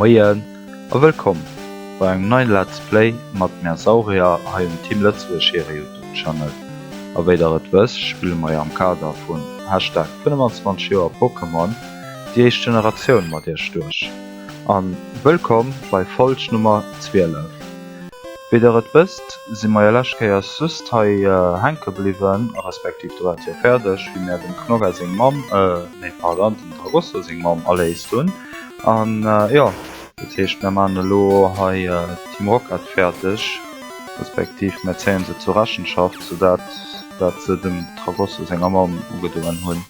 Moien a wëllkomm bei engem neien Let's Play mat mär Saurier hei um Team Lëtzebuerg hire Youtube Channel. A wéi der et wësst spille mer jo am Kader vun Hashtag 25 Joer Pokémon déi éischt Generatioun mat iech duerch. An wëllkomm bei Folg Nummer 12. Wéi der et wësst, si mer jo lescht Kéiers just hei hänke bliwwen, respektiv do war et jo fäerdeg, wéi mär dem Knogga seng Mamm, nee pardon, dem Tragosso seng Mamm erléist hunn. An jo, dat heescht mär maachen elo hei Team Rocket fäerdeg, respektiv mär zéien se zur Rechenschaft, sou dat wat se dem Tragosso senger Mamm ugedoen hunn.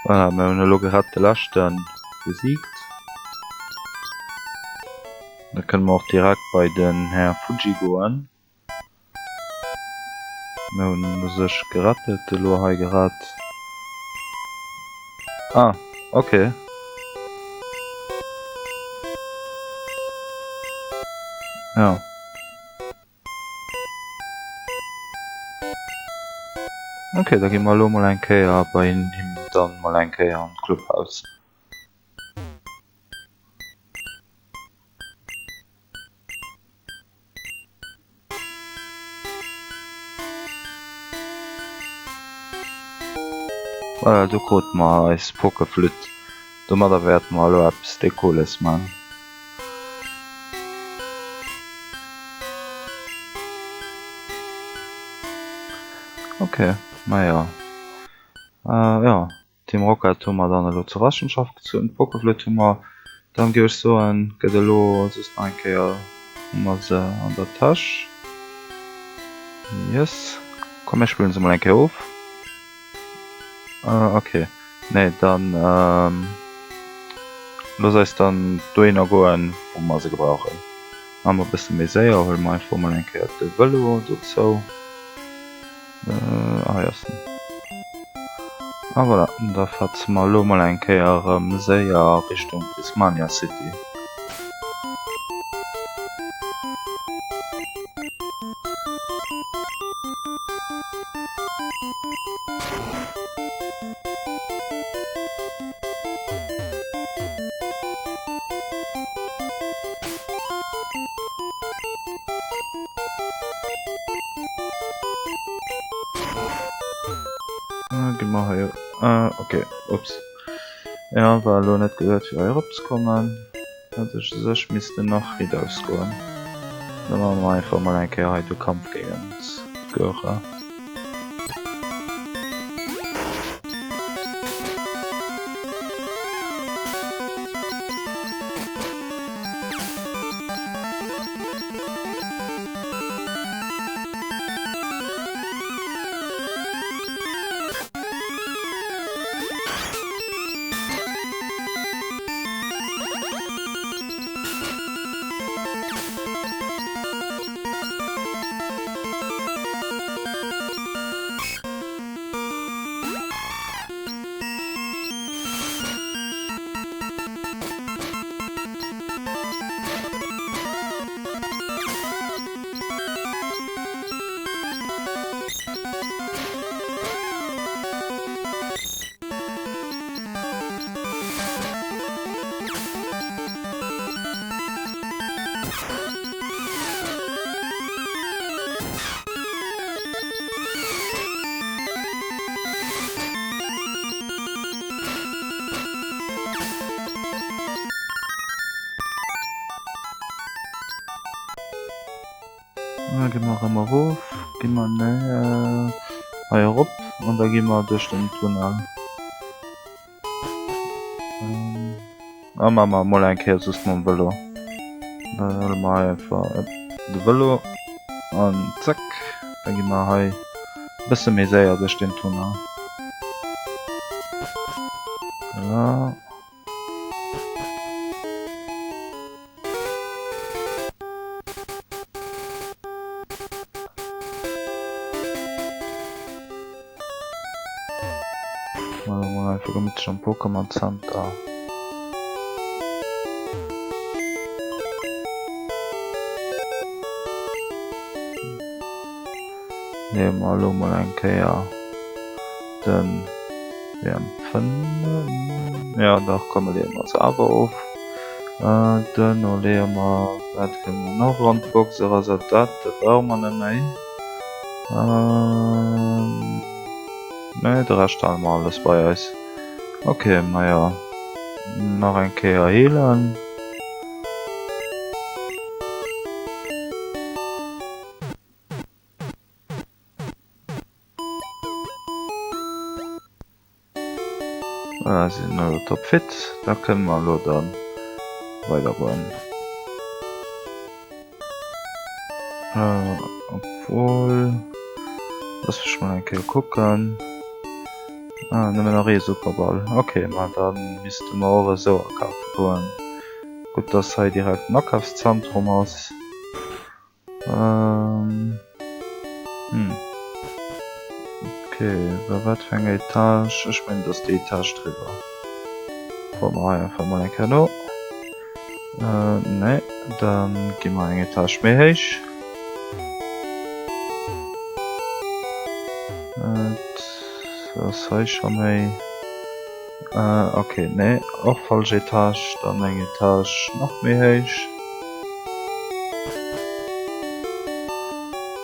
Voilà, mir hunn elo grad de leschte besiegt. Da kënne mer och direkt bei den Här Fuji goen. Mir hunn u sech gerettet elo hei grad. Ah, okay. Ja. Okay, da gi mer elo mol eng Kéier bei him dann mol eng Kéier an d'Clubhaus. Voilà, do krute mer eis Pokeflütt. Domadder wäerte mer elo eppes déck Cooles man. Ok, majo. Jo. Team Rocket hu mer dann elo zur Rechenschaft gezunn. D'Pokeflëtt hu mer dann, géif ech soen, gëtt elo just nach eng Kéier, hu mer se an der Täsch. Yes. Komm mir spillen se mol eng Kéier of. Ok, nee dann looss eis dann dohinner goen, wou mer se gebrauchen. Maache mer e bësse méi séier, huele mer einfach mol eng Kéier de Vëlo dozou. Hei ass en. A voilà, da fetze mer elo mol eng Kéier erëm séier a Richtung Prismania City. Gi mer hei. Ok, ups. Ja, war elo net geduet fir hei erop ze kommen. Hätt ech u sech missten nach riidaus goen. Da maache mer einfach mol eng Kéier hei de Kampf géint d'Göre. Da gi mer erëm erof, gi mer hei erop an da gi mer duerch den Tunnel. A maache mer emol eng Kéier soss mam Vëlo. Da huele mer hei einfach de Vëlo an zack, da gi mer hei e bësse méi séier duerch den Tunnel. Voilà. Mol einfach gemütlech am Pokémon Center. Leeë mer elo mol eng Kéier den WM5. Ja dach komm mir leeë mer se awer of. Duerno leeë mer, wat kënne mer nach an d'Box erasetzen? Dat dat brauche mer net méi. Nee de Rescht hale mer alles bei eis. Ok majo nach eng Kéier heelen. Voilà, si sinn elo topfit. Da kënne mer elo da weidergoen. Obwuel, looss mech mol eng Kéier kucken. Ah, nëmmen nach ee Superball. Ok, ma da misste mer och esou akafe goen. Gutt, dass hei direkt en Akafszentrum ass. Ähm. Hm. Okay, bei wat fir enger Etage? Ech mengen, dat ass déi Etage driwwer. Froe mer hei einfach mol eng Kéier no. Äh, nee, dann gi mer eng Etage méi héich. Et ass hei scho méi. Ok, nee, och falsch Etage, dann eng Etage nach méi héich.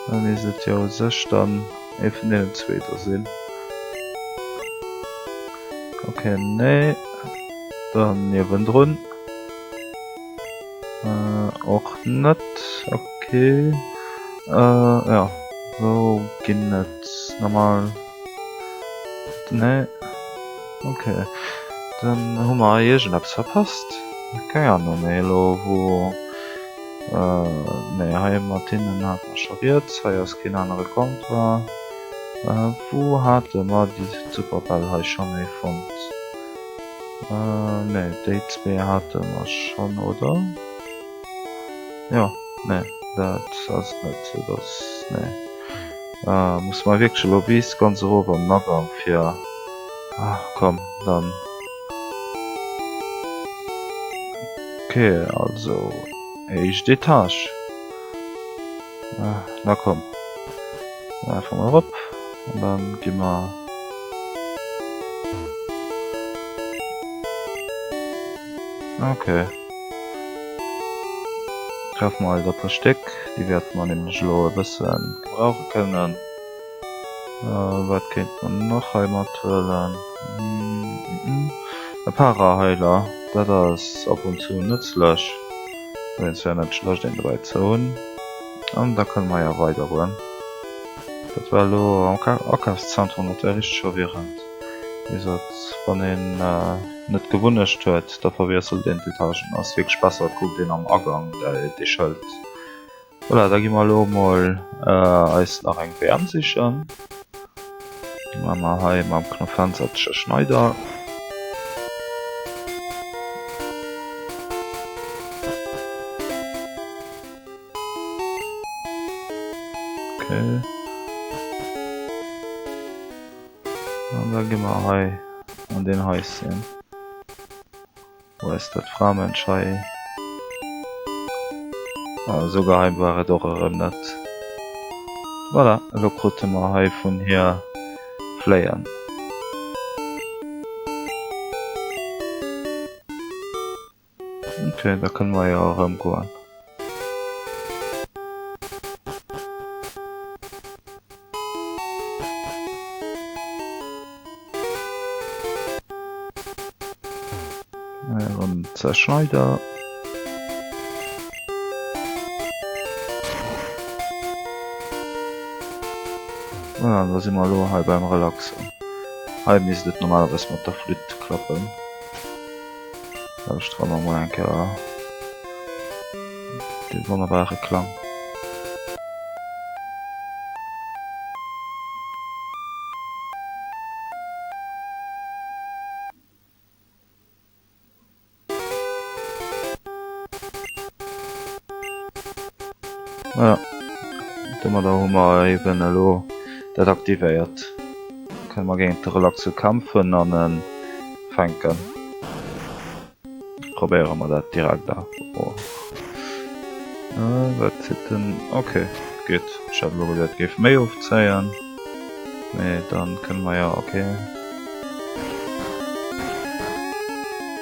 Da misst et jo u sech dann ee vun deenen zwee do sinn. Ok, nee, dann niewendrun. Och net, ok. Jo, wou ginn et normal? Nee. Ok. Dann hu mer hei iergendeppes verpasst. Keng Ahnung méi elo wou. Nee, hei mat hinnen hate mer scho rieds. Hei ass keen anere Comptoir. Wou hate mer déi Superbäll hei scho méi fonnt? Nee, déi zwee hate mer schonn, oder? Jo, nee, dat ass et net. Dat ass, nee. Musse mer wierklech elo bis ganz erof an den Agang fir. Ah, komm, dann. Ok, also éischt Etage. Na komm. Einfach mol erop an dann gi mer. Ok. Kafe mer eis e puer Stéck, déi wäerte mer nämlech elo e bësse gebrauche kënnen. Wat kéinte mer nach hei mathuelen? E Paraheiler, dat ass ab und zu nëtzlech. Dowéinst wär net schlecht een dobäi ze hunn. An da kënne mer jo weidergoen. Dat war elo am Akafszentrum, dat war richteg verwirrend. Wéi gesot, wann een net d'Gewunnecht huet, da verwiesselt een d'Etagen. Ass wierklech besser et kuckt een am Agang dee Schëld. Voilà, da gi mer elo emol eis nach eng WM sichen. Maache mer hei mam Knofensertche Schneider. Okay. An da gi mer hei an deen Haischen. Wou ass dat Framënsch hei? Ah, esou geheim war et och erëm net. Voilà, elo krute mer hei vun hir Fléien. Ok, da kënne mer jo erëm goen. Erëm Zerschneider. Voilà, an da si mer elo hei beim Relaxo. Hei misst et normalerweis mat der Flütt klappen. Lauschtere mer mol eng Kéier dee wonnerbare Klang. Voilà. Domadder hu mer eben elo dat aktivéiert. Kënne mer géint de Relaxo kämpfen an e fänken. Probéiere mer dat direkt a. Oh. Äh, wat zitt den? Okay, geet. Ech hat elo geduet, et géif méi ofzéien. Mee dann kënne mer jo, okay.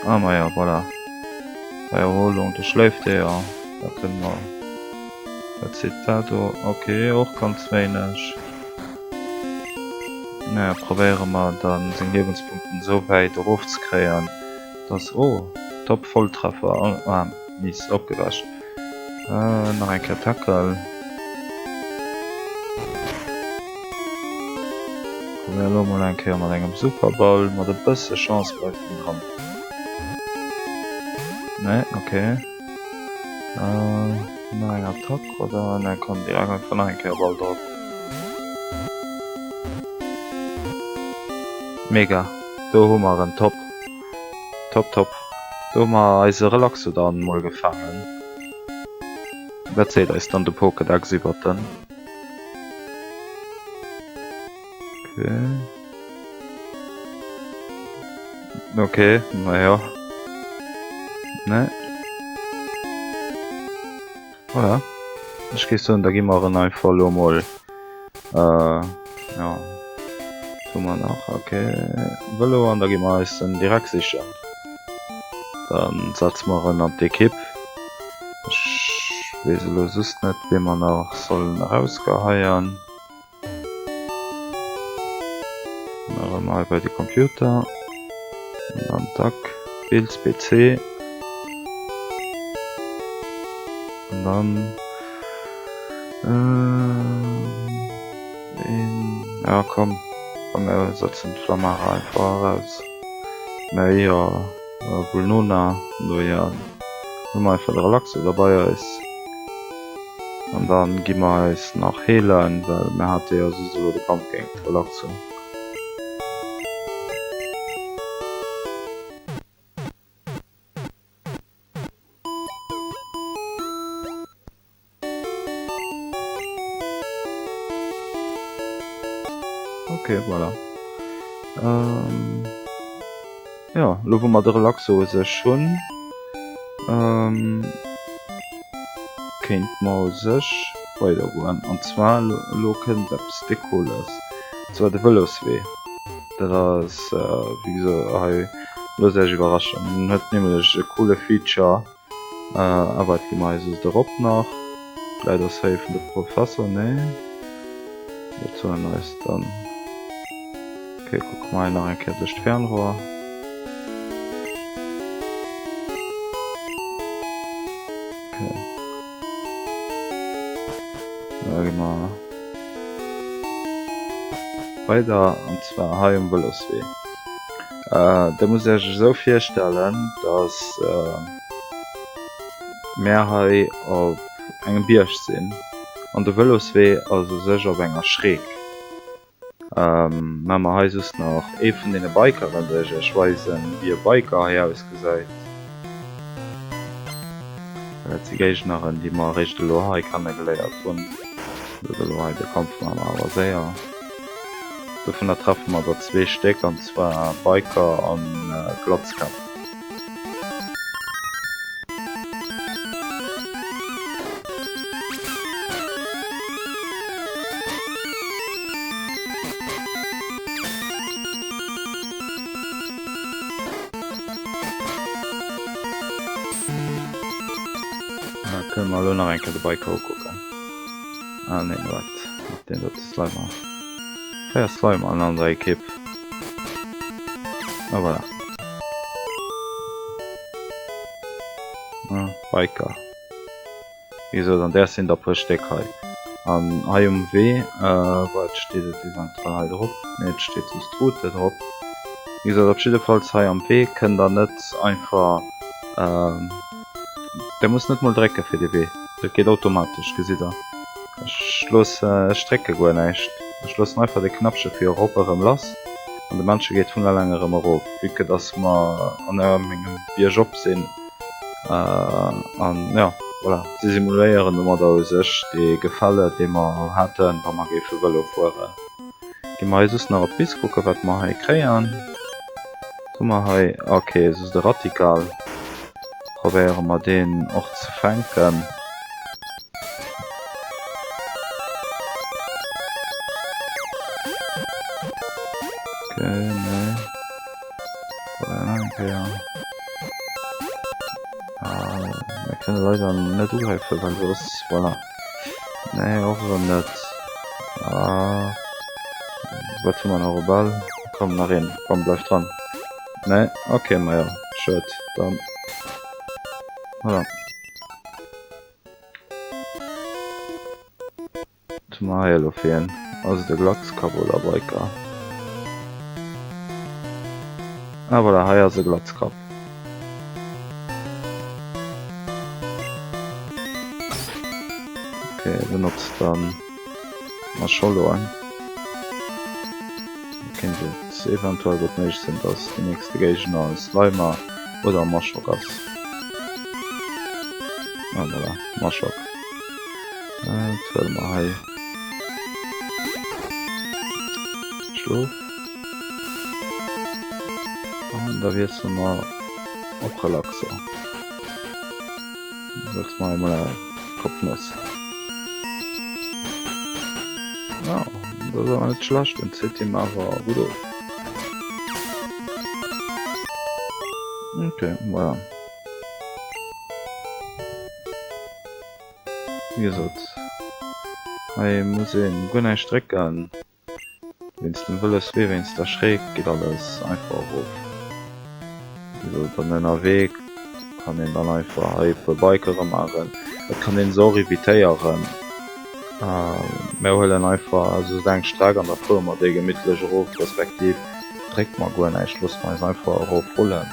Ah ma ja, voilà. Bei Erholung, de schléift ee jo. Da kënne mer, wat zitt dat do? Okay, och ganz wéineg. Naja, probéiere mer dann seng Liewenspunkten esou wäit erofzekréien, dass, oh, top, Volltreffer, ah, mies, opgewäscht. Nach eng Kéier Tackle. Probéier elo mol eng Kéier mat engem Superball, mat e bësse Chance bleift en dran. Nee, okay. Nach eng Attack oder? Nee, komm, direkt einfach nach eng Kéier Ball drop. Mega, do hu mer en, top. Top top. Do hu mer eise Relaxo dann mol gefaangen. Wat seet eis dann de Pokédex iwwert den? Okay. Okay, naja. Ne. Voilà. Ech géif soen, da gi mer en einfach elo mol äh, ja, wat hu mer nach? Okay, Vëlo an da gi mer eis en direkt sichen. Dann setze mer en an d'Ekipp. Ech weess elo just net, wee mer nach sollen erausgeheien. Erëm hei bei de Computer. An dann zack, Builds PC. An dann een, ja komm, mir setzen d'Flamara einfach eraus. Mä jo. Vulnona, do jo hu mer einfach de Relaxo da bei eis an dann gi mer eis nach heelen, well mir hate jo soss elo de Kampf géint Relaxo. Ok, voilà. Ähm, ja, lo wou mer de Relaxo u sech hunn, ähm, kéint mer u sech weidergoen. An zwar elo kënnt eppes déck Cooles, an zwar de Vëloswee. Dat ass, wéi gesot, hei loosst Iech iwwerraschen. En huet nämlech e coole Feature. A wat gi mer eis soss erop nach? Vläit ass hei ee vun de Professor, nee? Dat soen eis dann. Ok, kucke mer hei nach eng Kéier duerch d'Fernrohr. Ok. Da gi mer weider, an zwar hei um Vëloswee. Dir musst iech esou virstellen, dass mär hei op engem Bierg sinn an de Vëloswee ass u sech op enger Schräg. Maache mer hei just nach ee vun deene Bikeren, wëll ech iech weisen, wéi e Biker hei ausgesäit. Dat si Géigneren, déi mer eréischt elo hei kennegeléiert hunn. Elo hei de Kampf maache mer awer séier. Dovunner treffe mer der zwee Stéck, an zwar Biker an Glatzkäpp. Da kënne mer elo nach eng Kéier de Biker ukucken. Ah nee, wat? Deen dote Slimer. 4 Slimer an der Ekipp. Ah voilà. Ah, Biker. Wéi gesot, an där sinn der puer Stéck hei. An hei um Wee, wat steet et eventuell hei drop? Nee, et steet just Route drop. Wéi gesot, op jiddefalls hei am Wee kënnt der net einfach, der musst net mol drécke fir de Wee, dat geet automatesch, gesitt der. Ech loosse, ech drécke guer näischt, ech loossen einfach de Knäppche fir erop erëm lass an de Männche geet vun eleng erëm erof, vue que dass mer an engem Biergop sinn. An jo, voilà, si simuléieren domadder u sech dee Gefälle, dee mer hätten, wa mer géife Vëlo fueren. Gi mer hei soss nach op d'Wiss kucken, wat mer hei kréien. Wat hu mer hei? Ok, soss de Rattigal. Probéiere mer deen och ze fänken. Ok, nee. Probéieren nach eng Kéier. Ah, mir kënne leider net ugräifen, well soss, voilà. Nee, och erëm net. Ah, wat hu mer nach? E Ball? Komm, nach een. Komm, bleif dran. Nee? Okay, majo, schued. Dann, voilà. Wat hu mer hei elo fir een? Ass et e Glatzkapp oder e Biker? Ah voilà, hei ass e Glatzkapp. Ok, e benotzt dann Mascholoen. Da kéint et eventuell gutt méiglech sinn, dass de nächste Géigner e Slimer oder e Maschok ass. Ah voilà, Maschok. Dat huele mer hei. Schlof. An da wiessele mer op Relaxo. Setze mer emol eng Kopfnuss. Ja, dat ass awer net schlecht, den zitt him awer gutt of. Okay, voilà. Wéi gesot, hei muss een guer näischt drécken. Wéinst dem Vëloswee, wéinst der Schräg geet alles einfach erof. Wéi gesot, an ënnerwee kann een dann einfach hei e puer Bikere maachen. Et kann een se och evitéieren. Mär huelen einfach esou eng Streck an da fuere mer déi gemittlech erof, respektiv drécke mer guer näischt, loosse mer eis einfach erofrullen.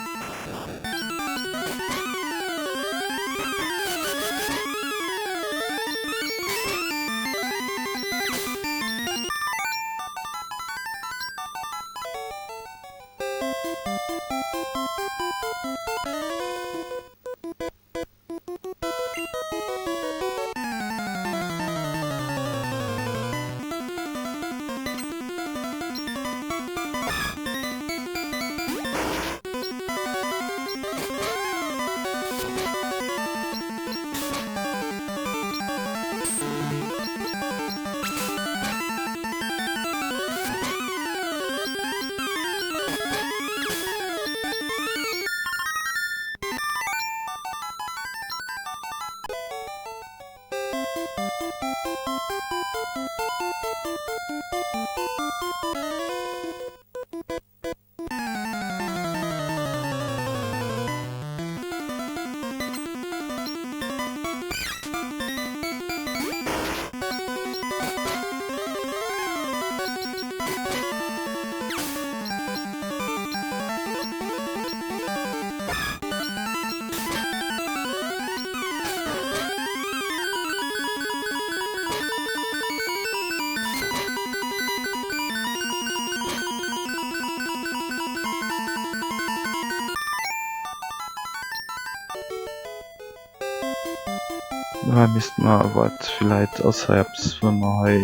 Hei misste mer wat villäit ass hei eppes wou mer hei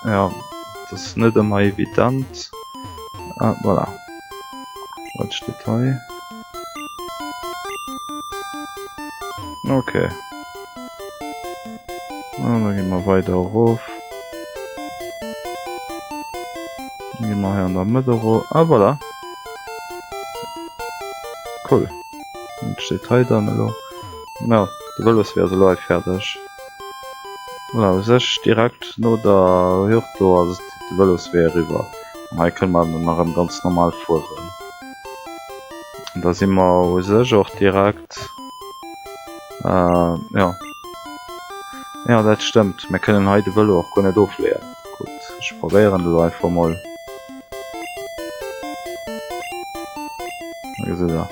jo dat ass net ëmmer evident. Ah voilà. Wat steet hei? Okay. An da gi mer weider erof. Da gi mer hei an der Mëtt erof. Ah voilà. Cool. Wat steet hei dann elo? Ja, de Vëloswee ass elo hei fäerdeg. Voilà, u sech direkt no der Hürd do ass et de Vëloswee eriwwer. An hei kënne mer dann erëm ganz normal fueren. An da si mer u sech och direkt, jo. Jo, dat stëmmt. Mir kënnen hei de Vëlo och guer net ofleeën. Gutt, ech probéieren et elo einfach mol. Da gesitt der.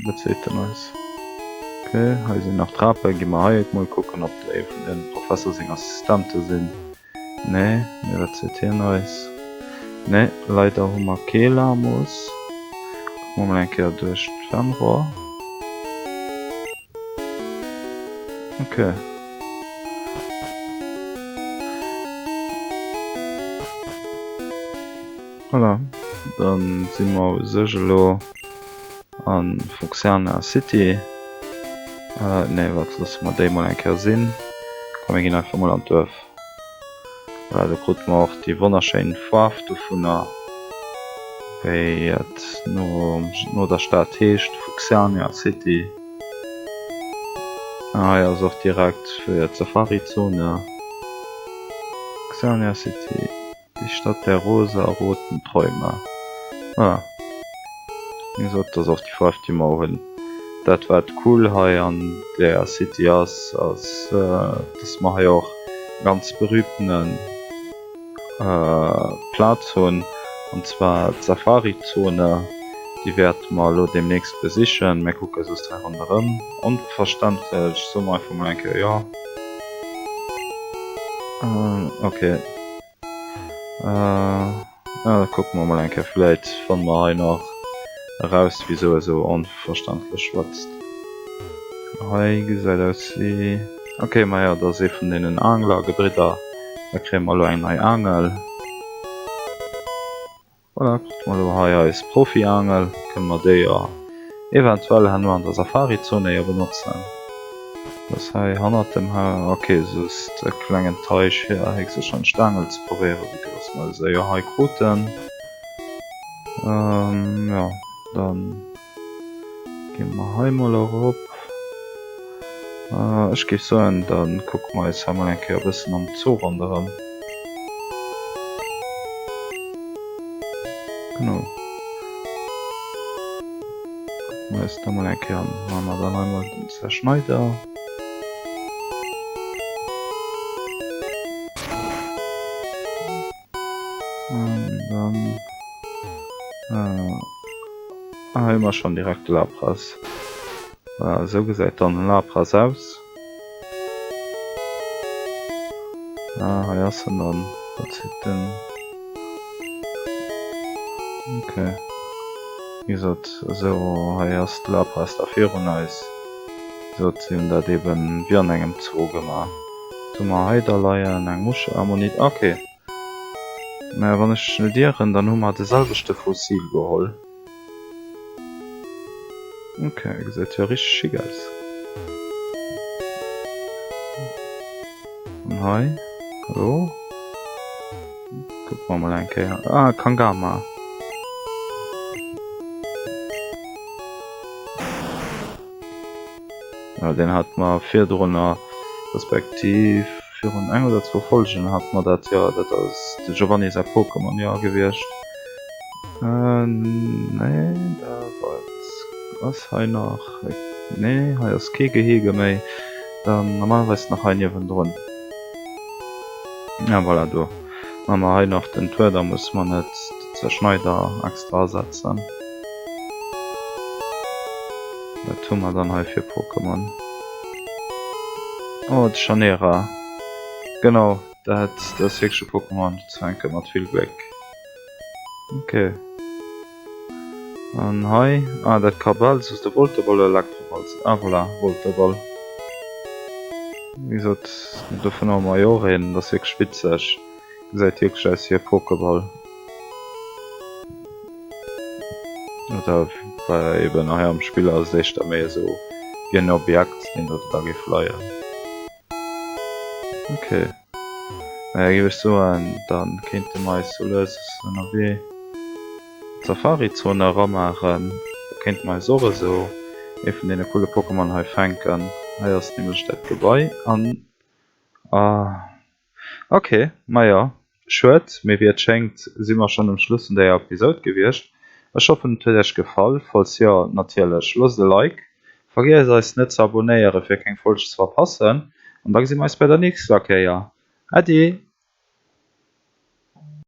Wat seet den eis? Ok, hei sinn nach Trapen. Gi mer hei et mol kucken, ob do ee vun dem Professer seng Assistente sinn. Nee, mee wat seet hien eis? Nee, leider hu mer kee Lamos. Kucke mer mol eng Kéier duerch d'Fernrohr. Ok. Voilà, dann si mer u sech elo a Fuchsiana City. Nee, wat, loosse mer déi mol eng Kéier sinn. Komm mir ginn einfach mol an d'Duerf. Voilà, do krute mer och déi wonnerschéin Faarf dovunner, wéi et no, no der Stad heescht, Fuchsiania City. An hei ass och direkt fir d'Safari-Zone, Fuchsiania City. Die Stadt der rosa-roten Träume. Voilà. Wéi gesot, dat ass och déi Faarf, déi mer hunn. Dat wat cool hei an där City ass, ass dass mer hei och e ganz berühmtene Plaz hunn, an zwar d'Safari-Zone. Déi wäerte mer elo deemnächst besichen. Mir kucke soss hei ronderëm. Onverständlech, soe mer einfach mol eng Kéier jo. Okay. Ah, da kucke mer mol eng Kéier. Vläit fanne mer hei nach eraus, wisou e sou onverständlech schwätzt. Hei gesäit aus wéi. Okay, majo, dat ass ee vun deenen Anglergebridder. Da kréie mer elo eng nei Aangel. Voilà, krute mer elo hei eis Profi-Aangel, kënne mer déi jo eventuell herno an der Safari-Zone jo benotzen. Dat ass hei hannert dem Haus, ok, just e klengen Teich fir héchstwahrscheinlech d'Aangel ze probéieren, vue que dass mer se jo hei kruten. Jo, dann gi mer hei mol erop. Ech géif soen, da kucke mer eis hei mol eng Kéier e bëssen am Zoo ronderëm. Genau. Kucke mer eis da mol eng Kéier an. Maache mer dann hei mol den Zerschneider. An dann hei hu mer schonn direkt de Lapras. Voilà, esou gesäit dann den Lapras aus. Ah, hei ass en dann. Wat seet den? Okay. Wéi gesot, esou hei ass de Lapras da virun eis. Wéi gesot, si hunn dat eben wéi an engem Zoo gemaach. Wat hu mer hei da leien? Eng Muschel, Ammonit, okay. Mä wann ech net ieren, dann hu mer de selwechte Fossil geholl. Ok, gesäit jo richteg chic aus. An hei? Hallo? Kucke mer mol eng Kéier. Ah, Kangama. Ja, deen hat mer virdrunner, respektiv virun eng oder zwou Folgen hat mer dat jo, dat ass de Giovanni säi Pokémon jo gewiescht. Äh, nee, da wat ass hei nach? Nee, hei ass kee Gehege méi. Dann normalerweis nach hei niewendrun. Ja, voilà, do hu mer hei nach den Tour, da musse mer net de Zerschneider extra asetzen. Wat hu mer dann hei fir Pokémon? Oh, de Chanera. Genau, dat ass wierklech e Pokémon ze fänke mat vill Gléck. Ok. An hei, ah dat ka bal soss de Volteball oder Elektroball sinn. Ah voilà, Volteball. Wéi gesot, dovun hu mer jo och een, dat ass wierklech witzeg. Gesäit wierklech aus wéi e Pokéball. Oder well eben hei am Spill ass et éischter méi esou wéi en Objekt, deen do da géif leien. Ok, naja géif ech soen, da kéinte mer eis sou lues ënnerwee d'Safari-Zone eramaachen. Da kéinte mer eis och esou ee vun deene coole Pokémon hei fänken. Hei ass nämlech dat Gebai an ah. Ok, majo, schued, mee wéi et schéngt si mer schonn um Schluss vun däer Episode gewiescht. Ech hoffen et huet iech gefall, falls jo natierlech loosst e Like. Vergiesst eis net ze abonéieren fir keng Folg ze verpassen an da gesi mer eis bei der nächster Kéier. Äddi!